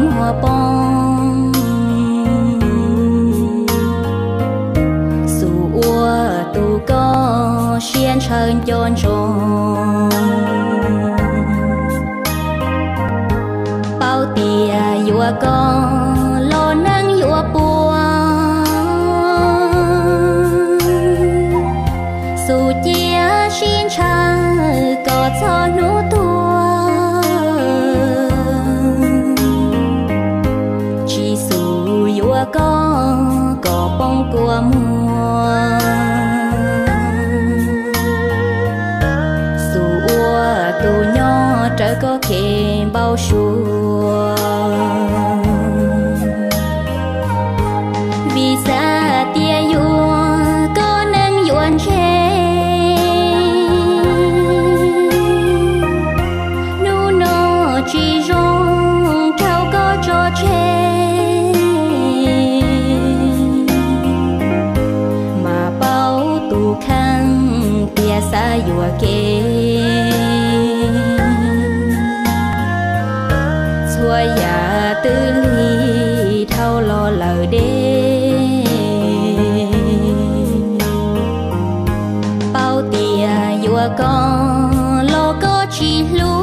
muag poob. Xub ua tus koj siab ntshaw nco ntsoov, paub tias yuav koj los neej yuav puas. Xub cia sib ntshaw kom txog hnub tuag, tsis xub yuav koj kom poob kua muag. Xub ua tus nyob raws koj kev npau suav, vim xav tias yuav koj neej yuav ntshe. Hnub no tsis zoo rau koj tso tseg, mas paub tus kheej tias xav yuam kev. Txhua yam twb lig dhau los lawm deb, paub tias yuav koj los koj tsis hlub.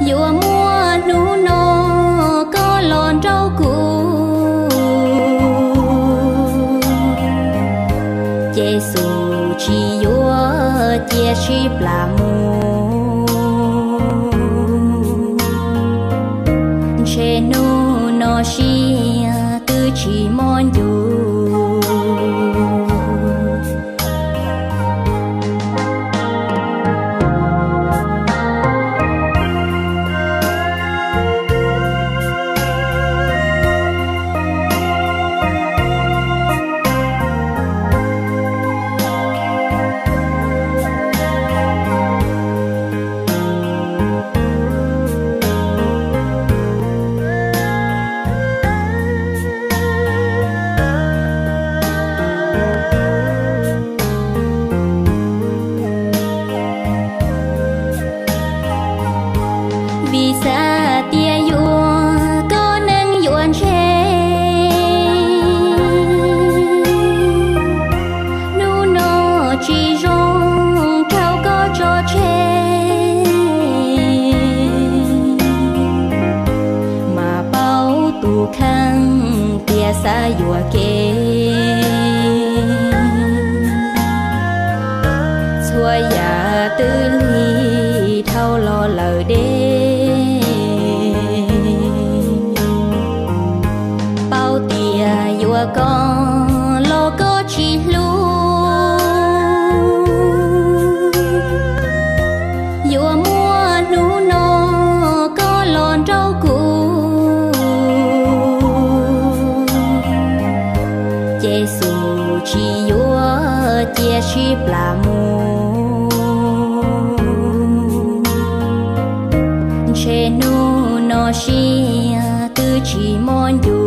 Yuav muaj hnub no koj los nrauj kuv, ces xub tsis yuav cia sib plam mus. Ntshe hnub no siab twb tsis mob ncuv. Vim xav tias yuav koj neej yuav ntshe, hnub no tsis zoo rau koj tso tseg, mas paub tus kheej tias xav yuam kev. Txhua yam twb lig dhau los lawm deb, paub tias yuav koj los koj tsis hlub. Yuav muaj hnub no koj los nrauj kuv, ces xub tsis yuav cia sib plam mus. Ntshe hnub no siab twb tsis mob ncuv.